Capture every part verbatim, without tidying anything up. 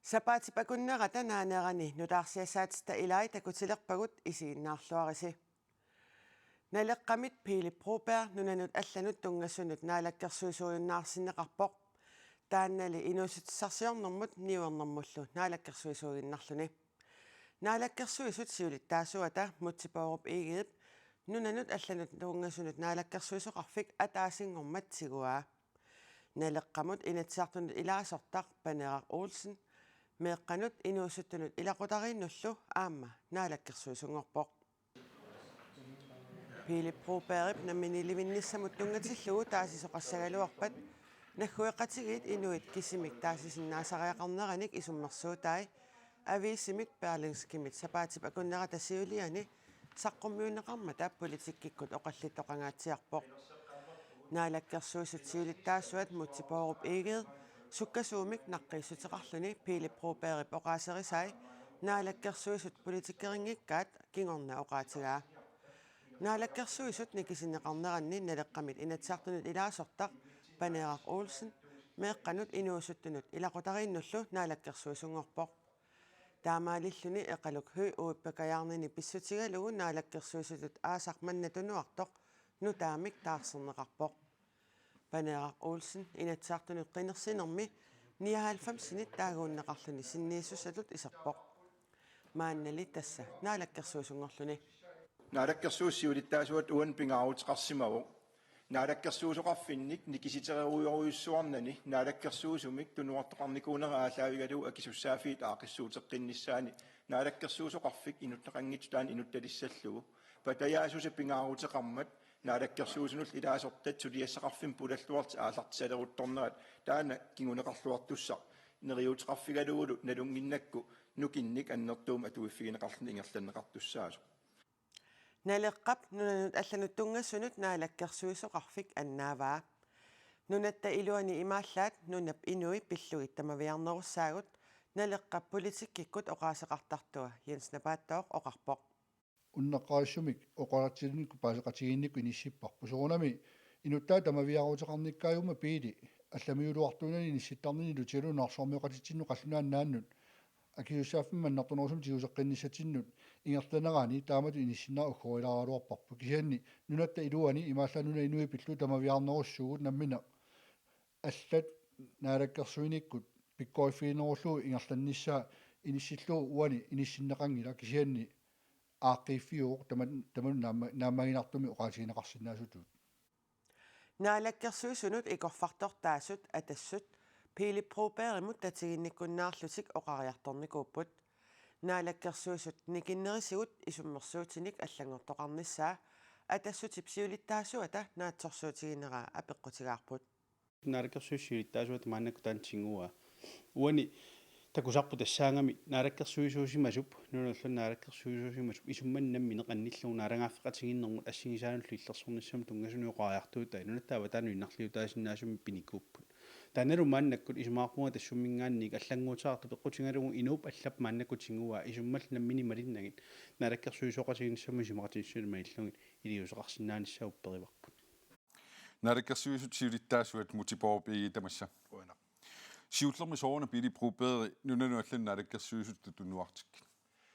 Sapaatip akunnerata naanerani nutaarsiassaatitta ilai takutilerpagut, isiginnaarluarisi. Naleqqamit Pele Broberg nunanut allanut tunngasunut naalakkersuisuujunnaarsinneqarpoq. Taannali inuussutissarsiornermut niuernermullu naalakkersuisuuginnarluni. Naalakkersuisut siulittaasuata Múte Bourup Egedep nunanut allanut tunngasunut naalakkersuisoqarfik ataasinngormat tiguaa. Naleqqamut Inatsisartunut ilaasortaq Paneeraq Olsen meeqqanut inuusuttunut ilaqutariinnullu aamma naalakkersuisunngorpoq. Pele Brobergip namminiilivinnissamut tunngatillugu taasisoqassagaluarpat naggueqatigiit inuit kisimik taasisinnaasariaqarneranik isummersuutai aviisimik Berlingskemit sapaatip akunnerata siuliani saqqummiunneqarmata politikkikkut oqallittoqangaatsiarpoq. Naalakkersuisut siulittaasuat Múte Bourup Egede sukkasuumik naqqiissuteqarluni Pele Brobergip oqaaserisai naalakkersuisut politikerinngikkaat kingorna oqaatigaa. Naalakkersuisut nikisinneqarneranni Naleqqamit Inatsisartunut ilaasortaq Paneeraq Olsen meeqqanut inuusuttunut ilaqutariinnullu naalakkersuisunngorpoq. Taamaalilluni Eqaluk Høegh uippakajaarnini pissutigalugu naalakkersuisutut aasaq manna tunuartoq nutaamik taarserneqarpoq. Paneeraq Olsen Inatsisartunut qinersinermi nioghalvfemsinit taaguunneqarluni sinniisussatut iserpoq. Maannali tassa naalakkersuisunngorluni. Naalakkersuisut siulittaasuata uani pingaaruteqarsimavoq naalakkersuisoqarfinnik nikisitereerujorujussuarnani naalakkersuisumik tunuartoqarnikuunera aallaavigalugu akisussaaffiit aaqqissuuteqqinnissaani naalakkersuisoqarfik inunneqanngitsoq taanna inuttalissallugu. Patajaasusat pingaaruteqarmat naalakkersuisunullu ilaasortat suliassaqarfimmik pulalluartut aallartisaleruttornerat taanna kinguneqarluartussaq neriuuteqarfigalugulu nalunnginnakku nukinnik annertuumik atuiffigineqarluni ingerlanneqartussaasoq. Naleqqap nunanut allanut tunngasunut naalakkersuisoqarfik annaavaa. Nunatta iluani imaallaat nunap inui pillugit tamaviarnerussaagut Naleqqap politikkikkut oqaaseqartartua Jens Napaattooq oqarpoq. Unneqqarissumik oqaluttuarinnikkut paaseqatigiinnikkut inissipparput. Soorunami inuttaat tamaviaaruteqarnikkaajummat Pele allamiuluartuunani inissittarnini ilutigalugu nunarsuarmioqatitsinnut qallunaat nunaannut akisussaaffimmik annertunerusumik tiguseqqinnissatsinnut ingerlanerani taamatut inissinnera uggorilaaraluarparput. Kisianni nunatta iluani imaallaat nunap inui pillugit tamaviarnerussuugut nammineq allat naalakkersuinikkut pikkoriffiginerullugu ingerlannissaa inissillugu uani inissinneqanngilaq, kisianni aaqqiiffiuvoq tama-, tamanut naamma-, naammaginartumik oqaatigineqarsinnaasutut. Naalakkersuisunut ikorfartortaasut Atassut Pele Brobergimut tatiginnikkunnaarlutik oqariartornikuupput. Naalakkersuisut nikinnerisigut isummersuutinik allanngortoqarnissaa Atassutip siulittaasuata naatsorsuutigineraa apeqqutigaarput. Naalakkersuisut siulittaasuata maannakkut taanna tiguaa. Uani takusarput tassaagami naalakkersuisuusimasup, nunanut allanut naalakkersuisuusimasup isummanit nammineq qanillugu naalagaaffeqatigiinnermut assigisaanullu illersornissamut tunngasunut oqariartuutai nunatta avataanut innarliutaasinnaasumik pinikuupput. Taannalu maannakkut isumaqarpunga Atassumminngaanniit allannguuteqartoq peqqutigalugu inuup allap maannakkut tiguaa isummallu nammineq malinnagit naalakkersuisooqatigiinnissamut isumaqatigiissusiata malillugit iliuuseqarsinnaanissaa upperivarput. Naalakkersuisut siulittaasuat Múte Bourup Egede, tamassa. Qujanaq. Siullermik sooruna Pele Broberg nunanut allanut naalakkersuisutut tunuartikkit?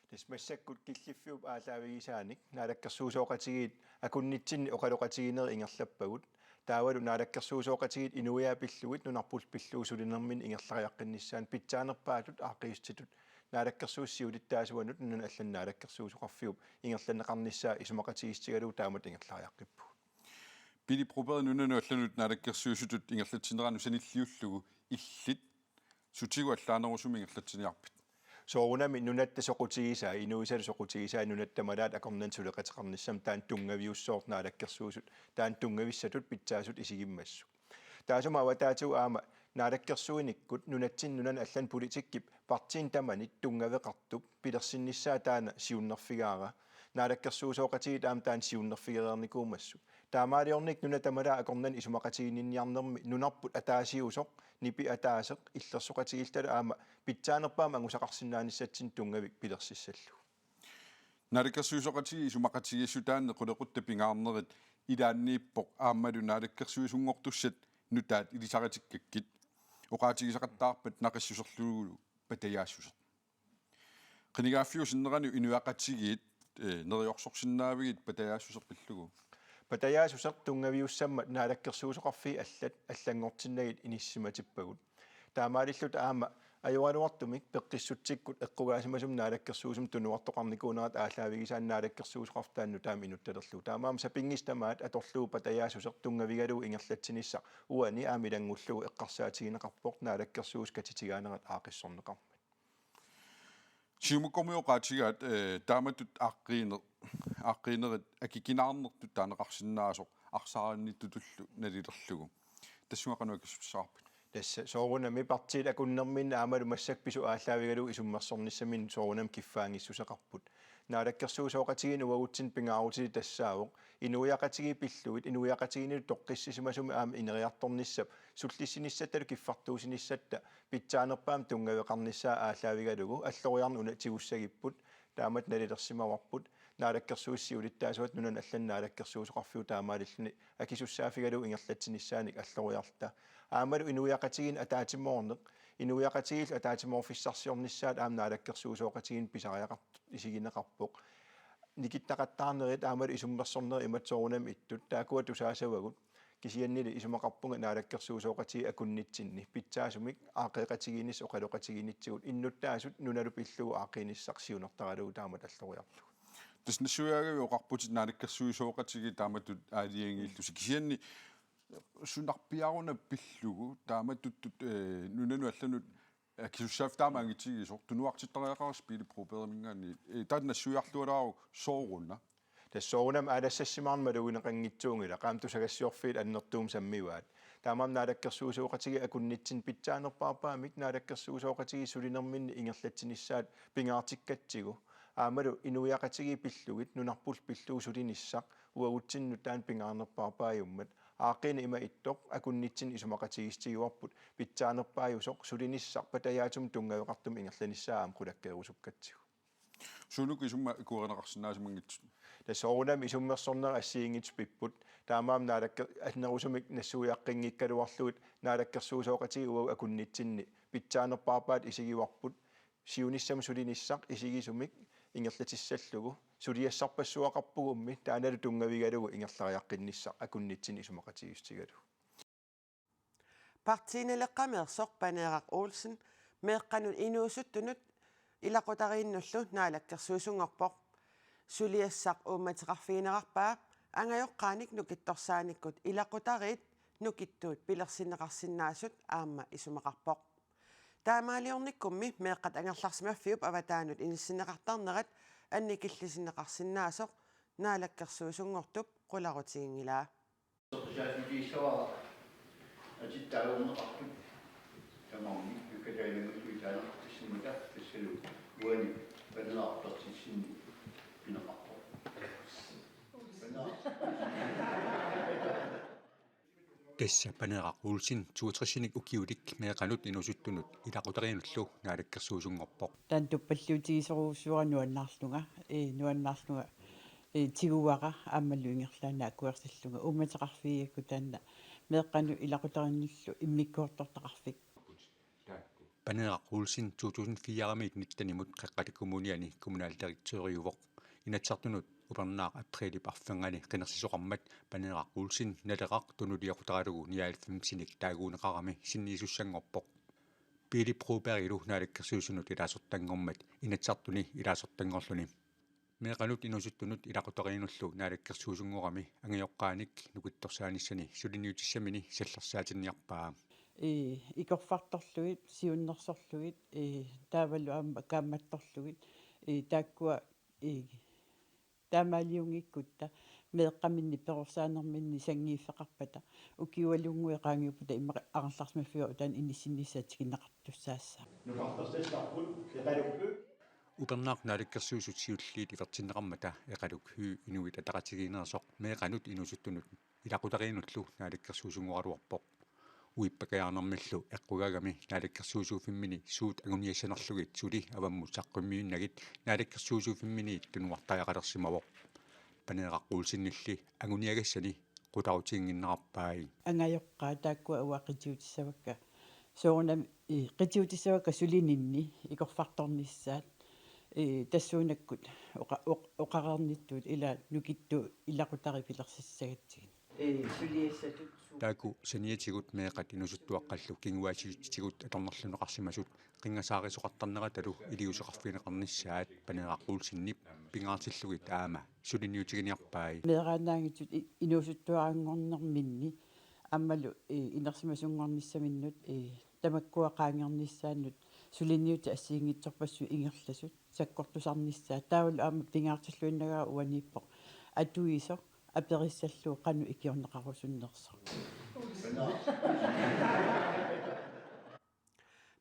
Tassa massakkut killiffiup aallaavigisaanik naalakkersuisooqatigiit akunnitsinni oqaloqatiginerit ingerlappagut. Taavalu naalakkersuisooqatigiit inuiaat pillugit nunarput pillugu sulinerminni ingerlariaqqinnissaanut pitsaanerpaatut aaqqiissutitut naalakkersuisut siulittaasuanut nunanut allanut naalakkersuisoqarfiup ingerlanneqarnissaa isumaqatigiissutigalugu taamatut ingerlariaqqippugut. Pele Broberg nunanut allanut naalakkersuisutut ingerlatsinerannut sanilliullugu illit sutigut allaanerusumik ingerlatsiniarpit? Soorunami nunatta soqutigisai, inuisalu soqutigisai nunatta tamalaat akornanni suleqateqarnissamut taanna tunngaviussaaq, naalakkersuisut taanna tunngavissatut pitsaasut isigimmassuk. Taassuma avataatigut aamma naalakkersuinikkut nunatsinni nunanut allanut politikkip partiinit tamanit tunngaveqartup pilersinnissaa taanna siunnerfigaara. Naalakkersuisooqatigiit aamma taanna siunnerfigereernikuummassuk. Taamaaliornikkut nunat tamalaat akornanni isumaqatiginninniarnermi nunarput ataasiusoq, nipi ataaseq, illersoqatigiillattalu aamma pitsaanerpaamik angusaqarsinnaanissatsinnut tunngavik pilersissallugu. Naalakkersuisooqatigiit isumaqatigiissutaanni qulequttat pingaarnerit ilaanniippoq aammalu naalakkersuisunngortussat nutaat ilisaritikkakkit. Oqaatigisaqattaarpat naqissuserlugulu patajaassuseq. Qinigaaffiup sinnerani inuiaqatigiit, eh, neriorsorsinnaavigit patajaassuseq pillugu? Patajaassuseq tunngaviussammat naalakkersuisoqarfiit allat allanngortinnagit inissimatippagut. Taamaalilluta aamma ajoraluartumik peqqissutsikkut eqqugaasimasumik naalakkersuisumik tunuartoqarnikuunerata aallaavigisaannik naalakkersuisoqarfik taanna nutaamik inuttalerlugu. Taamaammat sapinngisamik tamaat atorlugu patajaassuseq tunngavigalugu ingerlatsinissaq uani aamma ilanngullugu eqqarsaatigineqarpoq naalakkersuisut katitigaanerat aaqqissorneqarmat. Siumukkormiut oqaatigaat, eh, taamatut aaqqiine-, aaqqiinerit akikinaarnertut taaneqarsinnaasoq arsaarinnitutullu nalilerlugu. Tassunga qanoq akissutissavarput? Tassa soorunami partiit akunnerminni aammalu massakkut pisut aallaavigalugu isummersornissaminnik soorunami kiffaanngissuseqarput. Naalakkersuisooqatigiinni uagutsinnut pingaarutilik tassaavoq inuiaqatigiit pillugit inuiaqatigiinnilu toqqissisimasumik aamma ineriartornissap sullissinissattalu kiffartuussinissatta pitsaanerpaamik tunngaveqarnissaa aallaavigalugu alloriarneq una tigussagipput, taamatut nalilersimavarput, naalakkersuisut siulittaasuata nunani allani naalakkersuisoqarfiup taamaalilluni akisussaaffigalugu ingerlatsinissaannik alloriarluta. Aammalu inuiaqatigiinni ataatsimoorneq, inuiaqatigiillu ataatsimoorfissarsiornissaat aamma naalakkersuisooqatigiinni pisariaqartut isigineqarpoq. Nikittaqattaarnerit aammalu isummersornerit imatut soorunami ittut, taakkua tusaasavagut. Kisiannili isumaqarpunga naalakkersuisooqatigiit akunnitsinni pitsaasumik aaqqeeqatigiinnissaq oqaloqatigiinnitsigut innuttaasut nunalu pillugu aaqqiinissaq siunertaralugu taamatut alloriarlugu. Tassa nassuiaagavit oqarputit naalakkersuisooqatigiit taamatut aalajangiillusi, kisianni sunarpiaruna pillugu taamatuttut, eh, nunanut allanut akisussaaffik taama angitigisoq tunuartittariaqarassi Pele Brobergiminngaanniit, eh, taanna nassuiarlualaaruk sooruna? Tassa soorunami aalassassimaarneq malugineqanngitsuunngilaq, aamma tusagassiorfiit annertuumik sammivaat. Taamaammat naalakkersuisooqatigiit akunnitsinni pitsaanerpaarpaamik naalakkersuisooqatigiit sulinerminni ingerlatsinissaat pingaartikkatsigu. Aammalu inuiaqatigiit pillugit nunarpullu pillugu sulinissaq uagutsinnut taanna pingaarnerpaarpaajummat. Aaqqiineq ima ittoq akunnitsinni isumaqatigiissutigivarput pitsaanerpaajusoq sulinissaq patajaatsumik tunngaveqartumik ingerlanissaa aamma qulakkeerusukkatsigu. Suunuku isummat ikuerneqarsinnaasimanngitsut? Tassa soorunami isummersornerit assigiinngitsut pipput. Taamaammat naalakke-, annerusumik nassuiaqqinngikkaluarlugit naalakkersuisooqatigiit uagut akunnitsinni pitsaanerpaarpaat isigivarput siunissami sulinissaq isigisumik ingerlatissallugu. Suliassarpassuaqarpugummi taannalu tunngavigalugu ingerlariaqqinnissaq akunnitsinni isumaqatigiissutigalugu. Partii Naleqqameersoq Paneeraq Olsen meeqqanut inuusuttunut ilaqutariinnullu naalakkersuisunngorpoq. Suliassaq uummateqarfigineqarpaa angajoqqaanik nukittorsaanikkut ilaqutariit nukittuut pilersinneqarsinnaasut aamma isumaqarpoq. Taamaaliornikkummi meeqqat angerlarsimaffiup avataanut inissinneqartarnerat annikillisinneqarsinnaasoq naalakkersuisunngortup qularutiginngilaa. Soqisaaffigissavara atittaagunneqartut tamarmik pikkataaginnarlugu taaneqartissimmata tassalu uani Paneeraq Berthelsenip pineqarpoq. Paneeraq. Tassa Paneeraq Olsen toogtresinik ukiulik meeqqanut inuusuttunut ilaqutariinnullu naalakkersuisunngorpoq. Taanna tuppalliutigisorujussuara nuannaarlunga, ee, nuannaarlunga, ee, tiguara aammalu ingerlaannaq akuersillunga uummateqarfigigakku taanna meeqqanut ilaqutariinnullu immikkoortortaqarfik. Paneeraq Olsen to tusind fire-miit nittenimut Qeqqata Kommuniani kommunaldirektøriuvoq. Inatsisartunut upernaaq apriilip arfernganni qinersisoqarmat Paneeraq Olsen Naleraq tunuliaqutaralugu nioghalvfemsinik taaguuneqarami sinniisussanngorpoq. Pele Brobergilu naalakkersuisunut ilaasortanngormat Inatsisartuni ilaasortanngorluni. Meeqqanut inuusuttunut ilaqutariinnullu naalakkersuisunngorami angajoqqaanik nukittorsaanissani suliniutissamini sallersaatinniarpaa. Ee, ikorfartorlugit, siunnersorlugit, ee, taavalu aamma kaammattorlugit, ee, taakkua, ee, taamaaliunngikkutta meeqqaminni perorsaanerminni sanngiiffeqarpata ukiualunnguit qaangiuppata immaqa angerlarsimaffiup avataani inissinnissaa tikinneqartussaassaaq. Nukartersassarput Eqaluk Høegh. Upernaaq naalakkersuisut siulliit ivertinneqarmata Eqaluk Høegh Inuit Ataqatigiinneersoq meeqqanut inuusuttunut ilaqutariinnullu naalakkersuisunngoraluarpoq. Uippakajaarnermillu eqqugaagami naalakkersuisuuffimmini suut anguniassanerlugit suli avammut saqqummiinnagit naalakkersuisuuffimminiit tunuartariaqalersimavoq. Paneeraq Olsenilli anguniagassani qularutiginnginnerarpai. Angajoqqaat taakkua uaqqitiutissavakka Soorunami, ii, qitiutissavakka sulininni ikorfartornissaat, ii, tassuunakkut oqa-, oq-, oqareernittut ila nukittuut ilaqutariit pilersissagatsigu. Ii, suliassatut su- Taakku saniatigut meeqqat inuusuttuaqqallu kinguaassiuutitigut atornerlunneqarsimasut qinngasaarisoqartarneratalu iliuuseqarfigineqarnissaat Paneeraq Olsenip pingaartillugit aamma suliniutiginiarpai. Meeraannaanngitsut i-, inuusuttuaranngornerminni aammalu, ii, inersimasunngornissaminnut, ii, tamakkua qaangernissaannut suliniutit assigiinngitsorpassuit ingerlasut sakkortusarnissaat. Taavalu aamma pingaartilluinnagara uaniippoq atuisoq aperissallugu qanoq ikiorneqarusunnersoq.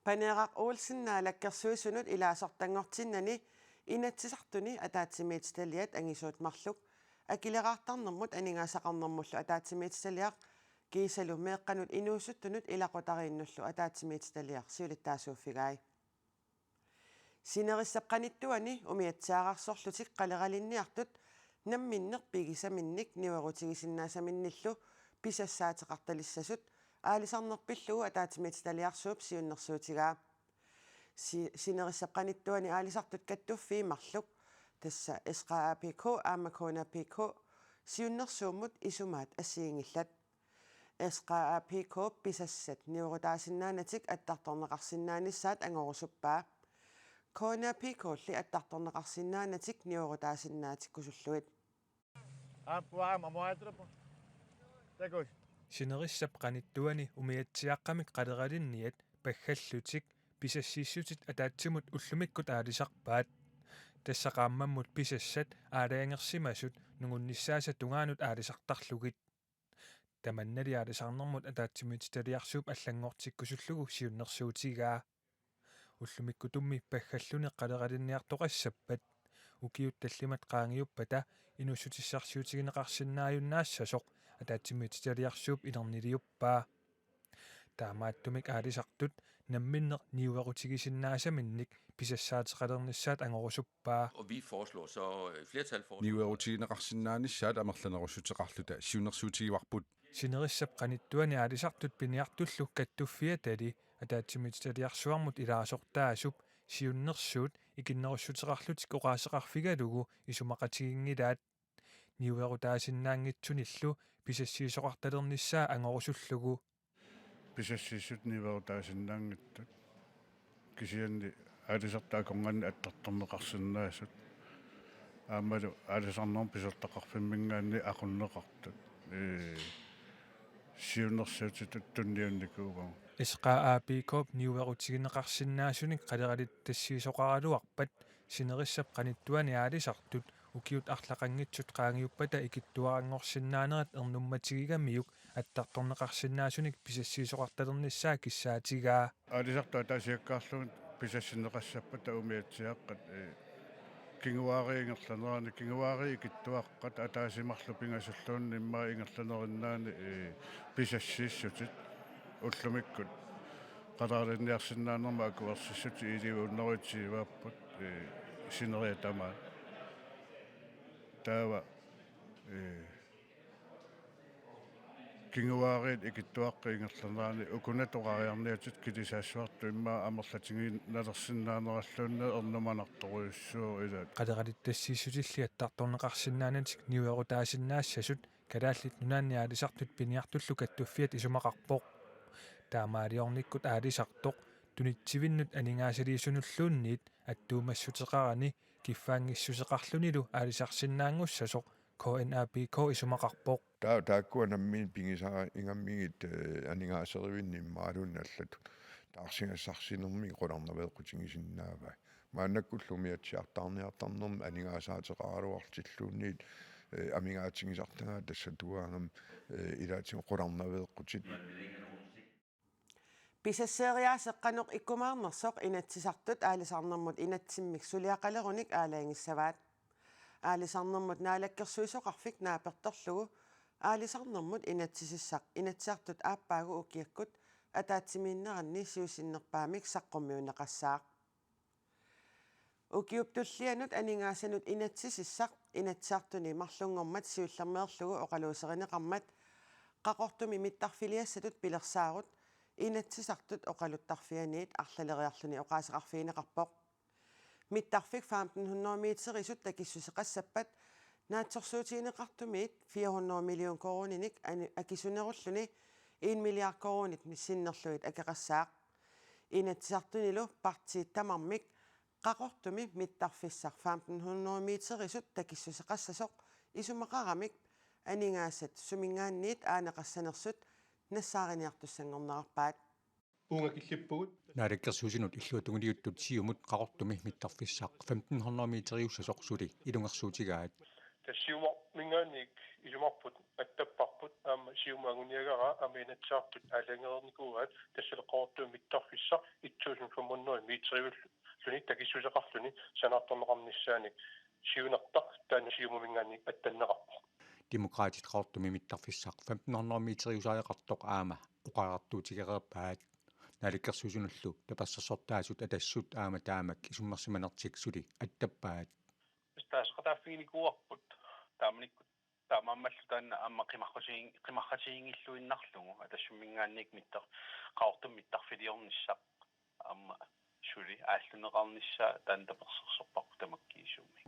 Paneeraq Olsen Naalakkersuisunut ilaasortanngortinnani Inatsisartuni ataatsimiititaliat angisuut marluk akileraartarnermut aningaasaqarnermullu ataatsimiititaliaq kiisalu meeqqanut inuusuttunut ilaqutariinnullu ataatsimiititaliaq siulittaasuuffigai. Sinerissap qanittuani umiatsiaararsorlutik qaleralinniartut namminneq pigisaminnik niuerutigisinnaassaminnillu pisassaateqartalissasut aalisarneq pillugu ataatsimiititaliarsuup siunnersuutigaa. Si-, sinerissap qanittuani aalisartut kattuffii marluk, tassa S K A P K aamma K N A P K, siunnersuummut isumaat assigiinngillat. S K A P K-p pisassat niuerutaasinnaanatik attartorneqarsinnaanissaat angorusuppaa. K N A P K-lli attartorneqarsinnaanatik niuerutaasinnaatikkusullugit. Aap, uanga amuaatrup. Takuss. Sinerissap qanittuani umiatsiaaqqamik qaleralinniat paggallutik pisassiissutit ataatsimut ullumikkut aalisarpaat. Tassa qaammammut pisassat aalajangersimasut nungunnissaasa tungaanut aalisartarlugit. Tamannali aalisarnermut ataatsimiititaliarsuup allanngortikkusullugu siunnersuutigaa. Ullumikkutummi paggalluni qaleralinniartoqassappat ukiut tallimat qaangiuppata inuussutissarsiutigineqarsinnaajunnaassasoq ataatsimiititaliarsuup inerniliuppaa. Taamaattumik aalisartut namminneq niuerutigisinnaassaminnik pisassaateqalernissaat angorusuppaa. Og vi foreslår så, øh, flertal foreslår. Niuerutigineqarsinnaanissaat amerlanerussuteqarluta siunnersuutigivarput. Sinerissap qanittuani aalisartut piniartullu kattuffiatali ataatsimiititaliarsuarmut ilaasortaasup siunnersuut ikinnerussuteqarlutik oqaaseqarfigalugu isumaqatiginngilaat. Niuerutaasinnaanngitsunillu pisassiisoqartalernissaa angorusullugu. Pisassiissut niuerutaasinnaanngitsut. Kisianni aalisartut akornanni attartorneqarsinnaasut. Aammalu aalisarnermut pisortaqarfimminngaanniit aqunneqartut. Ee, siunnersuutitut tunniunnikuugatsigu. S K A P K-p niuerutigineqarsinnaasunik qaleralittassiisoqaraluarpat sinerissap qanittuani aalisartut ukiut arlaqanngitsut qaangiuppata ikittuaranngorsinnaanerat ernummatigigamiuk attartorneqarsinnaasunik pisassiisoqartalernissaa kissaatigaa. Aalisartut ataasiakkaarlugit pisassinneqassappata umiatsiaaqqat, ee, kinguaariit ingerlaneranni, kinguaariit ikittuaqqat ataaseq marluk pingasulluunniit immaqa ingerlanerinnaanni, ee, pisassiissutit ullumikkut qaleralinniarsinnaanermut akuersissutit iliuunneruit siuaapput, ee, sineriak tamaat. Taava, ee, kinguaariit ikittuaqqat ingerlaneranni ukunatoqariarniatit kilisaassuartut immaqa amerlatigiinnalersinnaaneralluunniit ernumanartorujussuuvoq ilaat. Qaleralittassiissutilli attartorneqarsinnaanatik niuerutaasinnaassasut Kalaallit Nunaanni Aalisartut piniartullu kattuffiat isumaqarpoq. Taamaaliornikkut aalisartoq tunitsivinnut aningaasaliisunulluunniit attuumassuteqarani kiffaanngissuseqarlunilu aalisarsinnaanngussasoq K N A P K isumaqarpoq. Taa-, taakkua nammineq pigisarigamigit, ee, aningaaserivinni imaluunniit allatut taarsigassarsinermi qularnaveeqqutigisinnaavai. Maannakkullu umiatsiaartarniartarnermi aningaasaateqaraluartilluunniit, ee, amigaatigisartagaat tassa tuaangam, ee, ilaatigut qularnaveeqqutit. Pisasseeriaaseq qanoq ikkumaarnersoq Inatsisartut aalisarnermut inatsimmik suliaqalerunik aalajangissavaat. Aalisarnermut naalakkersuisoqarfik naapertorlugu aalisarnermut inatsisissaq Inatsisartut aappaagu ukiakkut ataatsimiinneranni siusinnerpaamik saqqummiunneqassaaq. Ukiup tullianut aningaasanut inatsisissaq Inatsisartuni marlunngormat siullermeerlugu oqaluuserineqarmat Qaqortumi mittarfiliassatut pilersaarut Inatsisartut oqaluttarfianiit arlaleriarluni oqaaseqarfigineqarpoq. Mittarfik femten hundrede meterisut takissuseqassappat naatsorsuutigineqartumiit fire hundrede million koruuninik ani-, akisunerulluni en milliard koruunit missinnerlugit akeqassaaq. Inatsisartunilu partiit tamarmik Qaqortumi mittarfissaq femten hundrede meterisut takissuseqassasoq isumaqaramik aningaasat suminngaanniit aaneqassanersut nassaariniartussanngornerarpaat. Uunga killippugut. Naalakkersuisunut illuatungiliuttut Siumut Qaqortumi mittarfissaq femten hundrede meteriussasoq suli ilungersuutigaat. Tassa Siumuminngaanniit isumarput attapparput aamma Siumut anguniagaraa aamma Inatsisartut aalajangereernikuuaat tassalu Qaqortumi mittarfissaq et tusind fem hundrede meteriulluni takissuseqarluni sanaartorneqarnissaanik siunertaq taanna Siumuminngaanniit attanneqarpoq. Demokraatit Qaqortumi mittarfissaq femten hundrede meteriusariaqartoq aamma oqariartuutigereerpaat. Naalakkersuisunullu tapersersortaasut Atassut aamma taamak isummersimanertik suli attappaat. Tassa taaseqataaffiginikuuarput taamanikkut taamaammallu taanna aamma qimarrutigiin-, qimarrutiginngilluinnarlugu Atassuminngaanniit mittar-, Qaqortumi mittarfiliornissaq aamma suli aalluneqarnissaa taanna tapersersorparput tamakkiisumik.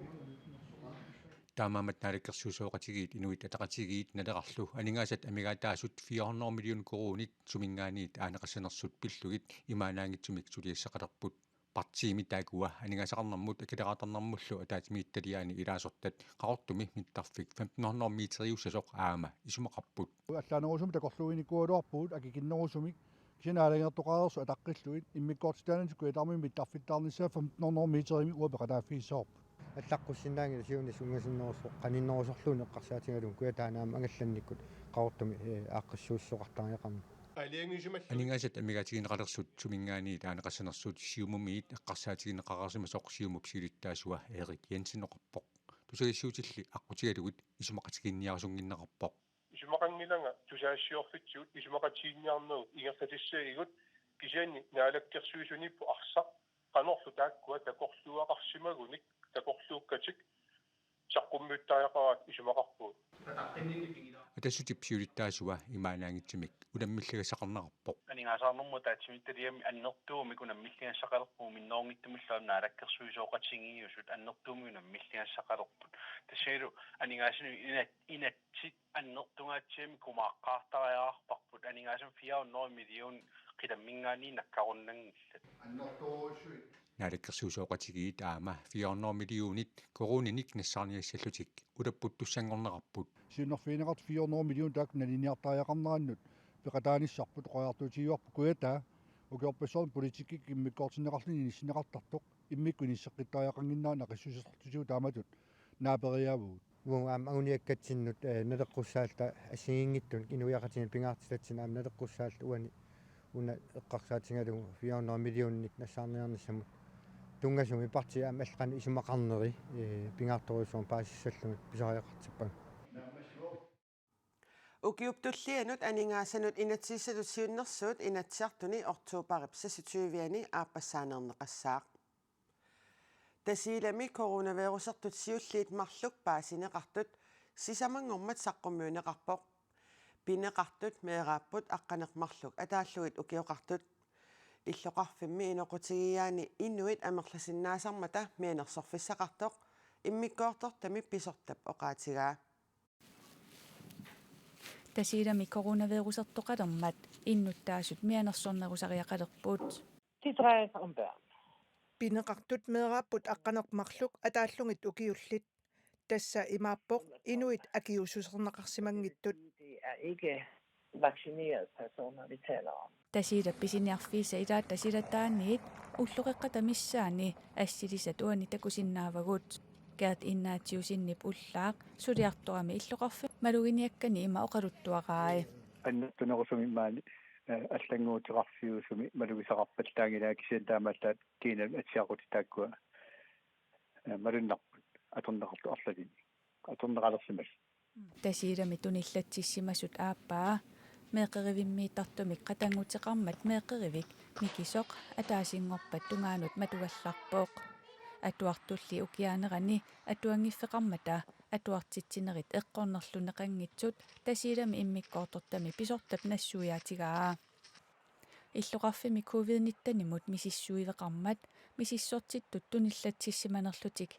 Taamaammat naalakkersuisooqatigiit Inuit Ataqatigiit Nalerarlu aningaasat amigaataasut fire hundrede million koruunit suminngaanniit aaneqassanersut pillugit imaannaanngitsumik suliassaqalerput. Partiimi taakkua aningaasaqarnermut akileraartarnermullu ataatsimiititaliaani ilaasortat Qaqortumi mittarfik femten hundrede meteriussasoq aamma isumaqarput. Allaanerusumik takorluuinikuugaluarpugut akikinnerusumik kisianni aalajangertoqareersut ataqqillugit immikkoortitaanertik Kujataani mittarfittaarnissaa femten hundrede meterimik uanga peqataaffigissavarput. Allaqqussinnaanngilaq siunissaq ungasinnerusoq qaninnerusorluunniit eqqarsaatigalugu Kujataani aamma angallannikkut Qaqortumi, eh, aaqqissuussisoqartariaqarneq. Aningaasat amigaatigineqalersut suminngaanniit aaneqassanersut Siumumiit eqqarsaatigineqareersimasoq Siumup siulittaasua Erik Jensen oqarpoq. Tusagassiuutilli aqqutigalugit isumaqatigiinniarsunnginneqarpoq. Isumaqanngilanga tusagassiorfitsigut isumaqatigiinniarnerup ingerlatissagigut kisianni naalakkersuisuniippoq arsaq qanorlu taakkua takorluugaqarsimagunik takorluukkatik saqqummiuttariaqaraat isumaqarpugut. Atassutip siulittaasua imaannaanngitsumik unammilligassaqarnerarpoq. Aningaasaqarnermut ataatsimiititaliami annertuumik unammilligassaqalerpugut minnerunngitsumillu aamma naalakkersuisooqatigiiusut annertuumik unammilligassaqalerput. Tassalu aningaasanut inat-, inatsit annertungaatsiamik kumaaqqaartariaqarparput aningaasanut fire hundrede million qitamminngaanniit nakkarunnanngillat. Naalakkersuisooqatigiit aamma fire hundrede millionit koruuninik nassaarniassallutik ulapputtussanngornerarput. Siunnerfigineqartut fire hundrede million taakku naliniartariaqarnerannut peqataanissarput oqariartuutigivarput Kujataa ukiorpassuarni politikkikkut immikkoortinneqarluni inissinneqartartoq immikkut inisseqqittariaqannginnera naqissuserlugu taamatut naaperiaavugut. Uagut aamma anguniakkatsinnut, eh, naleqqussaalluta assigiinngitsunik inuiaqatigiinni pingaartitatsinnik aamma naleqqussaalluta uani una eqqarsaatigalugu fire hundrede millioninit nassaarniarnissamut tunngasumik partiit aamma allat qanoq isumaqarneri, eh, pingaartorujussuarmik paasissallugit pisariaqartippagut. Ukiup tullianut aningaasanut inatsisissatut siunnersuut Inatsisartuni oktobarip seksogtyve-ani aappassaaneerneqassaaq. Tasiilami coronavirusertut siulliit marluk paasineqartut sisamanngormat saqqummiunneqarpoq. Pineqartut meeraapput aqqaneq-marluk ataallugit ukioqartut. Illoqarfimmi inoqutigiiaani inuit amerlasinnaasarmata mianersorfissaqartoq immikkoortortami pisortap oqaatigaa. Tasiilami coronavirusertoqalermat innuttaasut mianersornerusariaqalerput. Det drejer sig om børn. Pineqartut meeraapput aqqaneq-marluk ataallugit ukiullit. Tassa imaappoq inuit akiuussuserneqarsimanngitsut. Det er ikke vaccinerede personer, vi taler om. Tasiilap pisiniarfiisa ilaata silataaniit ulloqeqqata missaani assilisat uani takusinnaavagut. Gert Ignatiussip ullaaq suliartorami illoqarfimmi maluginiakkani ima oqaluttuarai. Annertunerusumik maani, eh, allannguuteqarfiusumik malugisaqarpallaanngilaat kisianni taamaallaat kiinanut atsiaqqutit taakkua, eh, malunnarput atorneqartut arlalinnik. Atorneqalersimasut. Tasiilami tunillatsissimasut aappaa meeqqerivimmiittartumik qatannguteqarmat meeqqerivik mikisoq ataasinngorpat tungaanut matugallarpoq. Atuartulli ukiaanerani atuanngiffeqarmata atuartitsinerit eqqornerlunneqanngitsut Tasiilami immikkoortortami pisortap nassuiaatigaa. Illoqarfimmi covid nitten-imut misissuiveqarmat misissortittut tunillatsissimanerlutik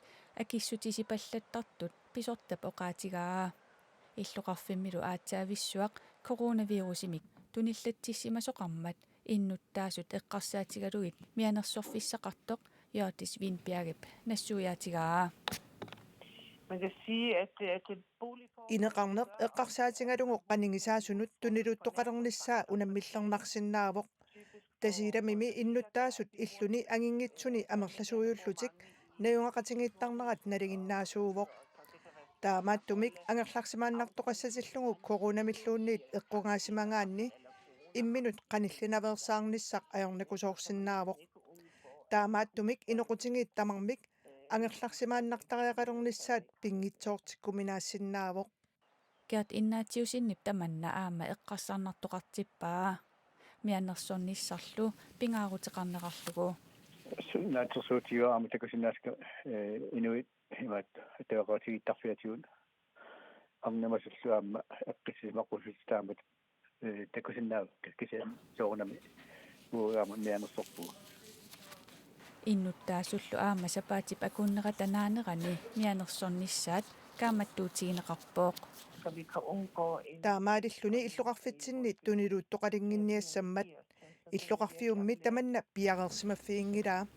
akissutisipallattartut pisortap oqaatigaa. Illoqarfimmilu aatsaavissuaq coronavirusimik tunillatsissimasoqarmat innuttaasut eqqarsaatigalugit mianersorfissaqartoq Hjørdis Windbjergip nassuiaatigaa. Man kan sige, at, at boligformen... Ineqarneq eqqarsaatigalugu qanigisaasunut tuniluttoqalernissaa unammillernarsinnaavoq. Tasiilamimi innuttaasut illuni anginngitsuni amerlasuujullutik najugaqatigiittarnerat nalinginnaasuuvoq. Taamaattumik angerlarsimaannartoqassatillugu coronamilluunniit eqqugaasimagaanni imminut qanillinaveersaarnissaq ajornakusoorsinnaavoq. Taamaattumik inoqutigiit tamarmik angerlarsimaannartariaqalernissaat pinngitsoortikkuminaassinnaavoq. Gert Ignatiussip tamanna aamma eqqarsarnartoqartippaa. Mianersornissarlu pingaaruteqarnerarlugu. Naatsorsuutigaara aamma takusinnaassagama, eh, inuit imaattoq atuaqatigiittarfiatigut arnamasullu aamma eqqissisimaqussutsit taamatut, eh, takusinnaavagut kisianni soorunami uagut aamma mianersorpugut. Innuttaasullu aamma sapaatip akunnerata naanerani mianersornissaat kaammattuutigineqarpoq. Så vi kan undgå en... Taamaalilluni illoqarfitsinni tuniluttoqalinnginniassammat. Illoqarfiummi tamanna piareersimaffiginngilaa.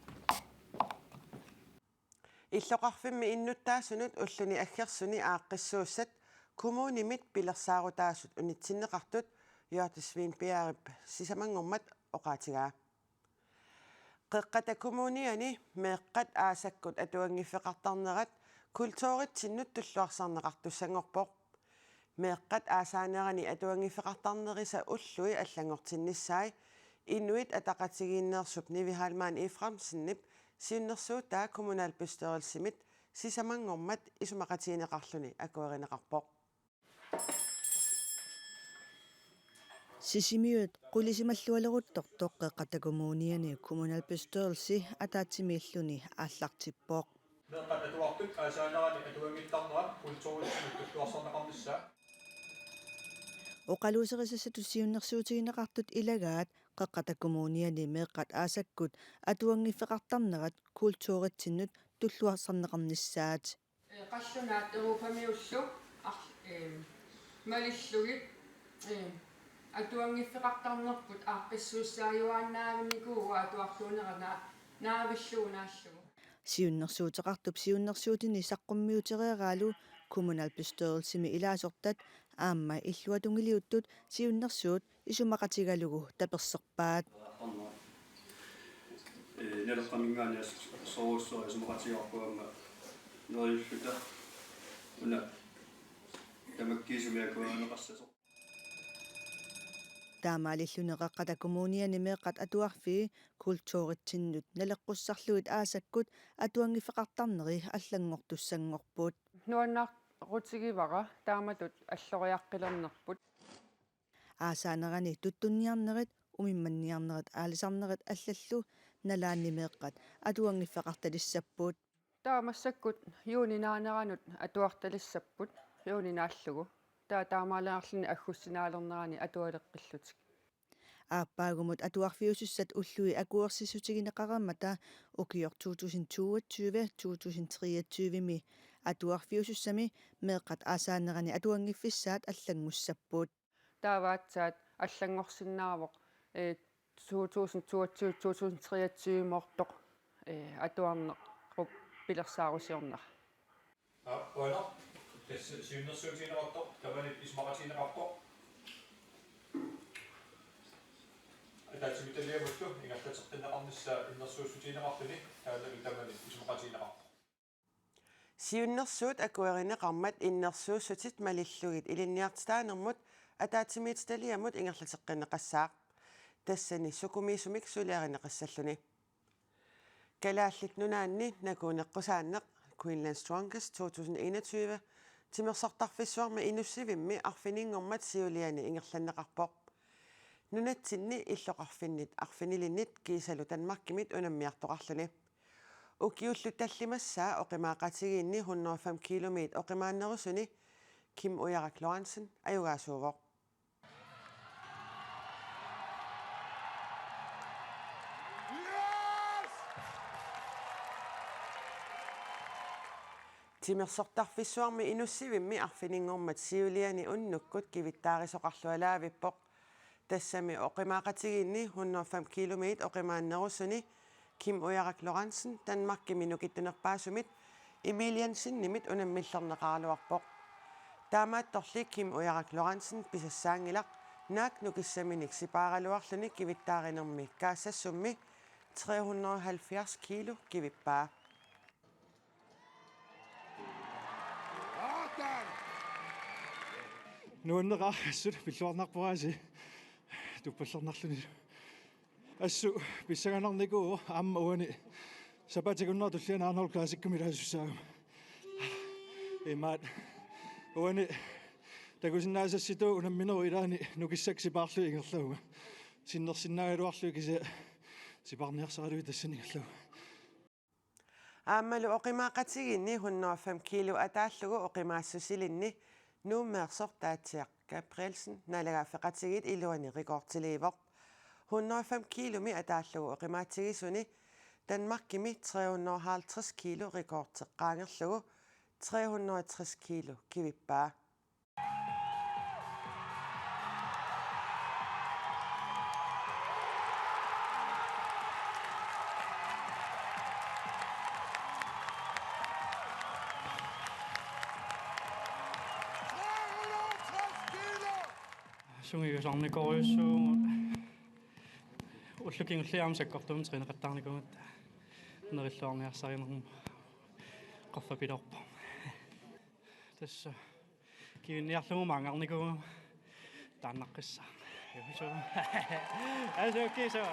Illoqarfimmi innuttaasunut ulluni aggersuni aaqqissuussat kommunimit pilersaarutaasut unitsinneqartut Hjørdis Windbjergip sisamanngormat oqaatigaa. Qeqqata Kommuniani meeqqat aasakkut atuanngiffeqartarnerat kulturitsinnut tulluarsarneqartussanngorpoq. Meeqqat aasaanerani atuanngiffeqartarnerisa ullui allanngortinnissai Inuit Ataqatigiinneersup Nivi Heilmann Efraimsenip siunnersuutaa kommunalbestyrelsimit sisamanngormat isumaqatigineqarluni akuerineqarpoq. Sisimiut qulisimallualeruttortoq Qeqqata Kommuniani kommunalbestyrelsi ataatsimiilluni aallartippoq. Meeqqat atuartut aasaanerani atuanngittarnerat kulturitsinnut tulluarsarneqarnissaa. Oqaluuserisassatut siunnersuutigineqartut ilagaat Qeqqata Kommuniani meeqqat aasakkut atuanngiffeqartarnerat kulturitsinnut tulluarsarneqarnissaat. Ee, qallunaat Europamiullu ar-, ee, malillugit, ee, atuanngiffeqartarnerput aaqqissuussaajuaannaavinnikuuvoq atuarluunera naa-, naavillugu naallugu. Siunnersuuteqartup siunnersuutini saqqummiutereeraalu kommunalbestyrelsimi ilaasortat aamma illuatungiliuttut siunnersuut isumaqatigalugu taperserpaat. Ee, Naleqqaminngaanniit soorujussuaq isumaqatigaarput aamma neriulluta una tamakkiisumik akuerineqassasoq. Taamaalilluni Qeqqata Kommuniani meeqqat atuarfii kulturitsinnut naleqqussarlugit aasakkut atuanngiffeqartarneri allanngortussanngorput. Nuannaarutigivara taamatut alloriaqqilernerput. Aasaanerani tuttunniarnerit, umimmanniarnerit, aalisarnerit allallu nalaanni meeqqat atuanngiffeqartalissapput. Taava massakkut juuni naaneranut atuartalissapput, juuni naallugu. Taava taamaaliorluni aggustinaalernerani atualeqqillutik. Aappaagumut atuarfiusussat ullui akuersissutigineqarmata ukioq to tusind toogtyve, to tusind treogtyve-mi atuarfiusussami meeqqat aasaanerani atuanngiffissaat allanngussapput. Taava aatsaat allanngorsinnaavoq, ee, to tusind toogtyve, to tusind treogtyve-moortoq, ee, atuarnerup pilersaarusiornera. Aap, uanga tassa siunnersuutigineqartoq tamanit isumaqatigineqarpoq. Ataatsimiititaliamullu ingerlateqqinneqarnissaa innersuussutigineqarluni taannalu tamanit isumaqatigineqarpoq. Siunnersuut akuerineqarmat innersuussutit malillugit ilinniartitaanermut ataatsimiititaliamut ingerlateqqinneqassaaq. Tassani sukumiisumik suliarineqassalluni. Kalaallit Nunaanni Nakuuneqqusaanneq Greenland's Strongest to tusind enogtyve timersortarfissuarmi Inussivimmi arfininngormat siuliani ingerlanneqarpoq. Nunatsinni illoqarfinnit arfinilinnit kiisalu Danmarkimit unammiartoqarluni. Ukiullu tallimassaa oqimaaqatigiinni hundrede og fem kilometer oqimaannerusuni Kim Ujarak Lorentzen ajugaasuuvoq. Timersortarfissuarmi Inussivimmi arfininngormat siuliani unnukkut kivittaarisoqarlualaavippoq. Tassami oqimaaqatigiinni hundrede og fem kilometer oqimaannerusuni Kim Ujarak Lorentzen Danmarkimi nukittunerpaasumit Emil Jensenimit unammillerneqaraluarpoq. Taamaattorli Kim Ujarak Lorentzen pisassaanngilaq naak nukissaminik sipaaraluarluni kivittaarinermi kaassassummi tre hundrede og halvfjerds kilo kivippaa. Nuanneqaaq, assut pilluarnarporaasi tuppallernarluni. Assut pissanganarnikuuvoq aamma uani sapaatip akunnera tulliani Arnold Classicimi ilaasussaagama. Imaat uani takusinnaasassitut unamminerup ilaani nukissakka sipaarlugit ingerlavunga. Sinnersinnaagaluarlugit kisianni sipaarniarsaralugit tassani ingerlavunga. Aammalu oqimaaqatigiinni hundrede og fem kilo ataallugu oqimaassusilinni Nuummeersoq Taatsiaq Gabrielsen naalagaaffeqatigiit iluani rekordiliivoq. Hundrede og fem kilomi ataallugu oqimaatsigisuni Danmarkimi tre hundrede og halvtreds kilo rekordi qaangerlugu tre hundrede og tres kilo kivippaa. Sungiusarnikorujussuugut. Ullup kingulliit aamma sakkortuumik træneqattaarnikuugatta nerilluarniarsarinermut qaffapiloorpoq. Tassa kivinniarlugu maanngarnikuugama taannaqqissaaq. Juusu. Asu kiisu.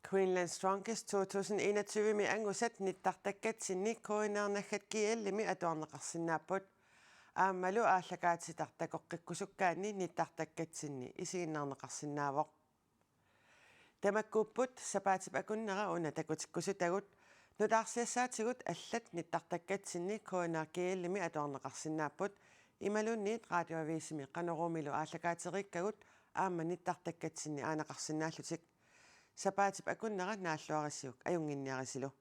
Greenland Strongest to tusind enogtyve-mi angusat nittartakkatsinni K N R naggat G L-imi atuarneqarsinnaapput. Aammalu aallakaatitat takoqqikkusukkaanni nittartakkatsinni isiginnaarneqarsinnaavoq. Tamakkuupput sapaatip akunnera una takutikkusutagut. Nutaarsiassaatigut allat nittartakkatsinni K N R G L-imi atuarneqarsinnaapput. Imaluunniit Radioavisimi Qanoruumilu aallakaateriikkagut aamma nittartakkatsinni aaneqarsinnaallutik. Sapaatip akunnera naalluarisiuk ajunnginniarisilu.